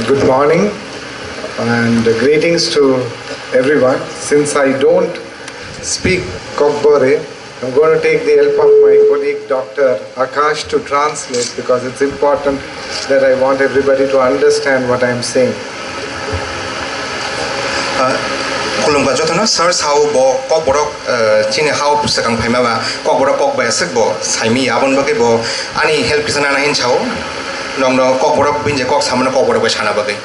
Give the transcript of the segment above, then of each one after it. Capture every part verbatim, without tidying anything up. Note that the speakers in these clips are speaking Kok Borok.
Good morning and greetings to everyone. Since I don't speak Kokborok, I'm going to take the help of my colleague Doctor Akash to translate, because it's important that I want everybody to understand what I'm saying. Khulumkha jotono, sir sao bo Kokborok, eh, chini hao swkang phaima ba Kokborok kok bai aswk bo saimi, aboni bagwi bo ani help kisa nana hin sao, nongno Kokborok bini je kok samano Kokborok bai sana bagwi.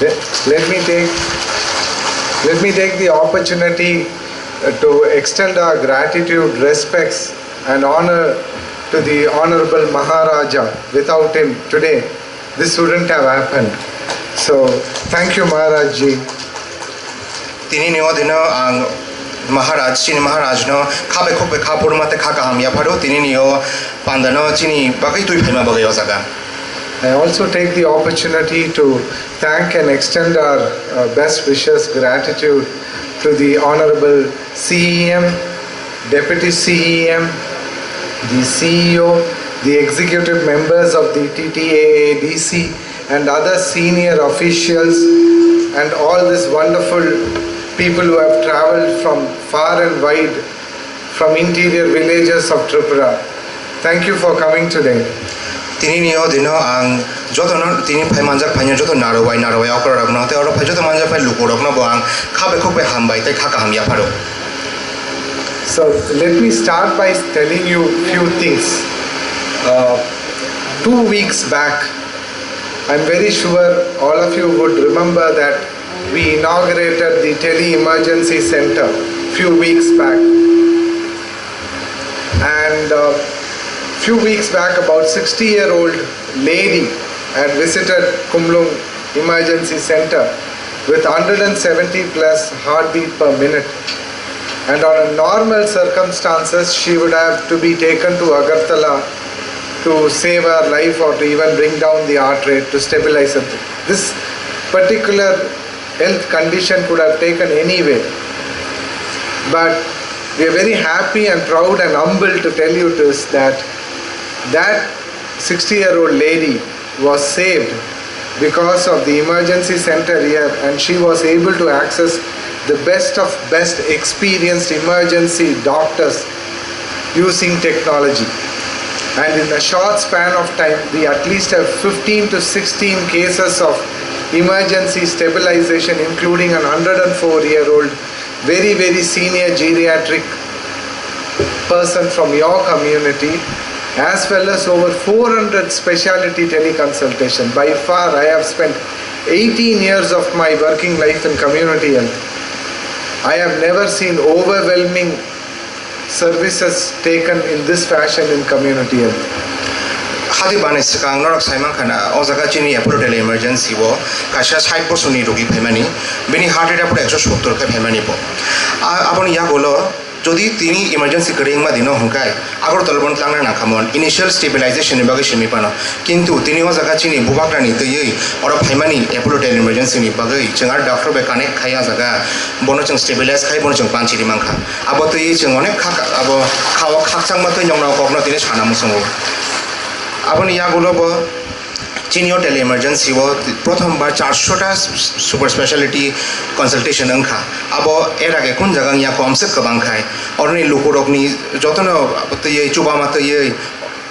Let, let me take let me take the opportunity uh, to extend our gratitude, respects, and honor to the Honorable Maharaja. Without him today, this wouldn't have happened. So, thank you, Maharaj ji. Tini ni o dino ang Maharaj, chini Maharaj no kha bai khuk bai kha phuru mate kha kaham yapharo, tini ni o panda no chini bagwi twi phaima bagwi o jaga. I also take the opportunity to thank and extend our uh, best wishes, gratitude to the Honorable C E M, Deputy C E M, the C E O, the executive members of the T T A A D C, and other senior officials, and all these wonderful people who have traveled from far and wide from interior villages of Tripura. Thank you for coming today. Tini ni o dino ang jotono tini phai manjak phaino joto narwai narwai okra rokno tei oro phai joto manjak phai luku rokno bo ang kha bai khuk bai hambai tei kha kaham yapharo. So let me start by telling you few things. Uh, two weeks back, I'm very sure all of you would remember that we inaugurated the tele emergency center few weeks back. And uh, few weeks back, about sixty year old lady had visited Khumlung Emergency Center with one hundred seventy plus heartbeat per minute. And on a normal circumstances, she would have to be taken to Agartala to save her life or to even bring down the heart rate to stabilize it. This particular health condition could have taken anyway. But we are very happy and proud and humble to tell you this, that that sixty year old lady was saved because of the emergency center here, and she was able to access the best of best experienced emergency doctors using technology. And in a short span of time, we at least have fifteen to sixteen cases of emergency stabilization, including an hundred and four year old very, very senior geriatric person from your community, as well as over four hundred specialty teleconsultation. By far, I have spent eighteen years of my working life in community health. I have never seen overwhelming services taken in this fashion in community health. Hati bani swkang norok sai mankha na, o jaga chini Apollo Tele Emergency o kaisa sait bosorni rogi phaimani, bini heart rate aphuru ekso sottor khe phaimani bo. A-, aboni yagulo jodi tini emergency kwrwi wngma dino hwnkhai, Agartala bono tlangna nangkhamon, initial stabilization ni bagwi simi phano. Kintu tini o jaga chini bubagrani twiwi oro phaimani Apollo Tele Emergency ni bagwi chwng aro doctor bai connect khai o jaga, bono chwng stabilize khai, bono chwng panchiri mankha. Abo twiwi chwng onek kha, abo kha-, o khakchangma twi nongno kokno tini sana muchungo. Aboni yagulo bo chini o tele emergency o prothom bar charsho ta super specialty consultation wngkha. Abo er age kun jaga wngya, komse kwbang khai. Oroni lukurokni jotono twiwi chubama twiwi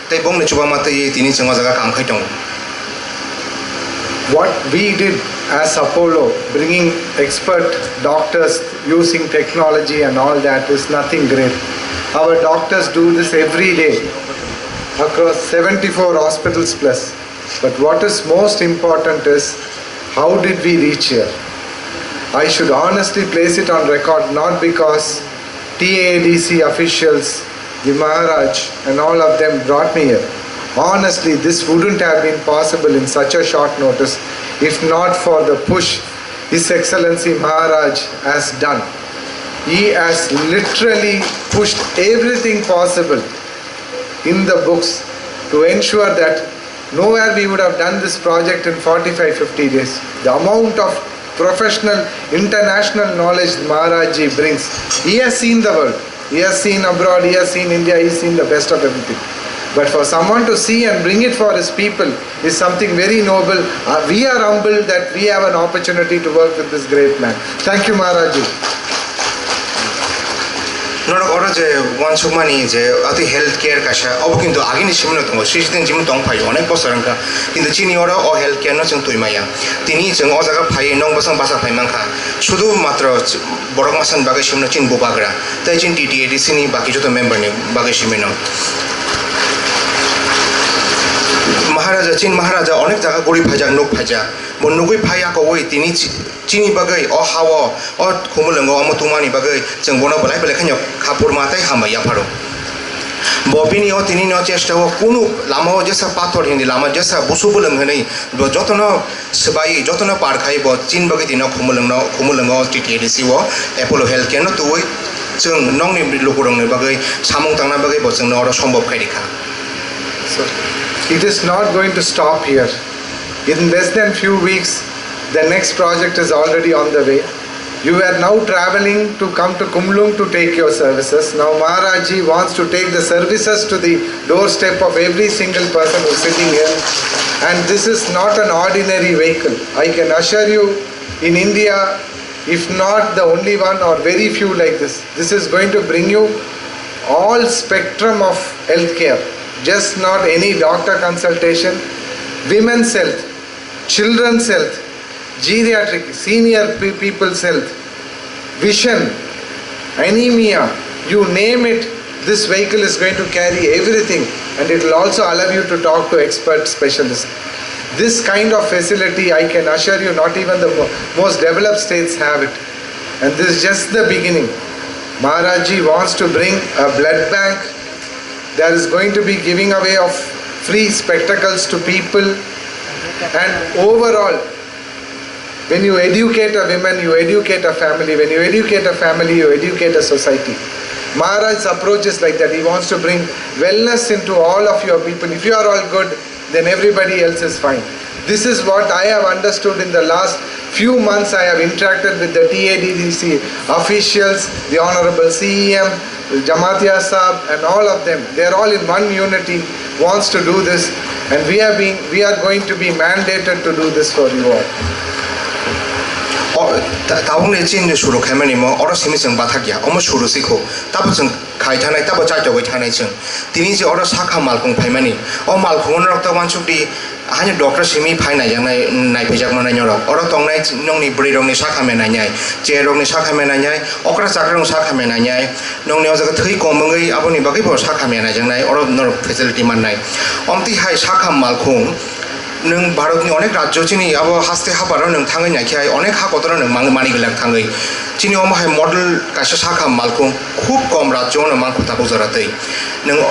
tei bongni chubama twiwi tini chwng o jaga kam khai tongo. What we did as Apollo, bringing expert doctors using technology and all that, is nothing great. Our doctors do this every day across seventy-four hospitals plus. But what is most important is, how did we reach here? I should honestly place it on record, not because T A A D C officials, the Maharaj, and all of them brought me here. Honestly, this wouldn't have been possible in such a short notice if not for the push His Excellency Maharaj has done. He has literally pushed everything possible in the books to ensure that nowhere we would have done this project in forty-five, fifty days. The amount of professional, international knowledge Maharaj ji brings, he has seen the world. He has seen abroad, he has seen India, he has seen the best of everything. But for someone to see and bring it for his people is something very noble. Uh, we are humbled that we have an opportunity to work with this great man. Thank you, Maharaj ji. Norok oro je uansukmani je ati health care kaisa, obo kintu agini simino tongo, sisiteng jimi tong phaio, onek bosor wngkha. Kintu chini oro o health care no chwng twi maya. Tini chwng o jaga phai nong bwsang basa phai mankha. Sudu matro ch-, borok masani bagwi simino chini bubagra. Tei chini T T A D C ni baki joto member ni bagwi simino. Maharaja, chini Maharaja onek jaga guri phaijak, nuk phaijak. Bo nugwi phai akowi tini chi-, chini bagwi o hao, o Khumulwngo omo tungmani bagwi chwng bono belai belai khaino khaphurma tei hambai yapharo. Bo bini o tini no chesta o kunu lama o jesa pathor hindi lama jesa busu bwlwng hinwi bo jotono swbai jotono par khai bo chini bagwi tino Khumulwngno, Khumulwngo T T A D C o Apollo Health Care no tubui chwng nongni lukurokni bagwi samung tangna bagwi bo chwngno oro sombhob khai rikha. So, it is not going to stop here. In less than few weeks, the next project is already on the way. You were now traveling to come to Khumulwng to take your services. Now Maharaj ji wants to take the services to the doorstep of every single person who's sitting here. And this is not an ordinary vehicle. I can assure you, in India, if not the only one or very few like this, this is going to bring you all spectrum of healthcare, just not any doctor consultation, women's health, children's health, geriatric, senior pe-, people's health, vision, anemia, you name it, this vehicle is going to carry everything, and it will also allow you to talk to expert specialists. This kind of facility, I can assure you, not even the mo-, most developed states have it. And this is just the beginning. Maharaj ji wants to bring a blood bank. There is going to be giving away of free spectacles to people. And overall, when you educate a woman, you educate a family. When you educate a family, you educate a society. Maharaj's approach is like that. He wants to bring wellness into all of your people. If you are all good, then everybody else is fine. This is what I have understood in the last few months. I have interacted with the T A D D C officials, the Honorable C E M, Jamatia Saab, and all of them. They are all in one unity, wants to do this, and we are being, we are going to be mandated to do this for you all. O, ta-, tabukni chini suru khaimani mo, oro simi chwng bathakya, omo suru sikho, tabo chwng khai thanai, tabo chaitogwi thanai chwng. Tini je oro sakha malkhung phaimani, o malkhungo norok ta uansukdi, haino doctor simi phai naijaknai, naiphaijak manai norok. Oro tongnai nongni bwrwi rokni sakha me nainai, chair rokni sakha me nainai, okra chakra rokni sakha me nainai, nongni o jaga thwi kom wngwi aboni bagwi bo sakha me naijaknai, oro norok facility mannai. Omtwi hai sakha malkhung, nwng Bharatni onek rajyo chini abo haste haparo nwng thangwi naikhe hai onek ha kotorno nwng mang-, mani glak thangwi. Chini omo hai model kaisa sakha malkhung khub kom rajyo no mankho tabuk jora twi. Nwng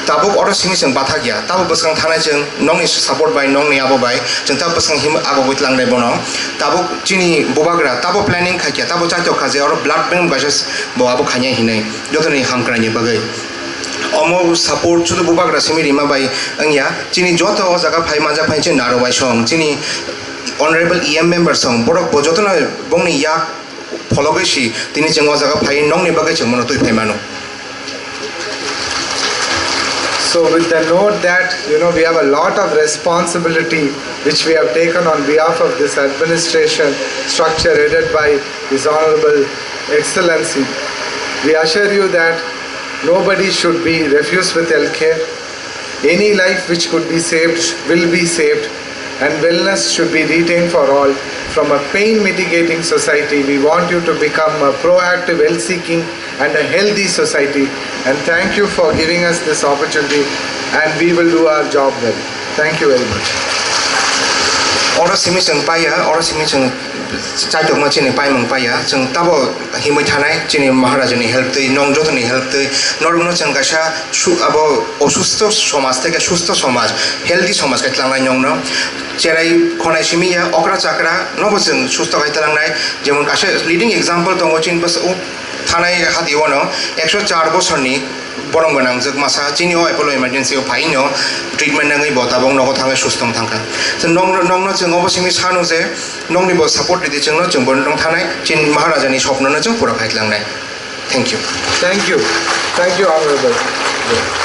tabuk oro simi chwng bathakya, tabuk bwskang thanai chwng nongni support bai, nongni abo bai chwng tabuk bwskang him agogwi tlangnai bono. Tabuk chini bubagra tabuk planning khaikya, tabuk chaitok kha je oro blood bank kaisa bo abo khainai hinwi jotoni hamkraini bagwi. Omo support sudu bubagra simi rima bai wngya. Chini joto o jaga phai manjak phai chini naro bai song, chini honorable E M member song, borok bo jotono bongni yak phologwi si tini chwng o jaga phai nongni bagwi chwng bono twi phai mano. So with the note that, you know, we have a lot of responsibility which we have taken on behalf of this administration structure headed by His Honorable Excellency, we assure you that nobody should be refused with health care. Any life which could be saved will be saved, and wellness should be retained for all. From a pain mitigating society, we want you to become a proactive, health seeking, and a healthy society. And thank you for giving us this opportunity, and we will do our job well. Thank you very much. Oro simi chwng paiya, oro simi chwng chaitokma chini paimung paiya, chwng tabo himwi thanai chini Maharajani help twi, nong jotoni help twi, norokno chwng kaisa su-, abo osustho somaj theke sustho somaj, healthy somaj khe tlangnai nongno. Cherai khonai simi ya, okra chakra nobo chwng sustho khai tlangnai, jemon kaisa leading example tongo chini bwsa-, o thanai hati ono ekso char bosorni borok gwnangjwk masa chini o Apollo Emergency o phaino treatment nangwi bo tabok nogo thangwi sustong thangkha. So, nong-, nongno chwng obo simi sanu je nongni bo support ridi chwngno chwngbo nong thanai chini Maharajani sopnono chwng pura khai tlangnai. Thank you. Thank you. Thank you, Honorable.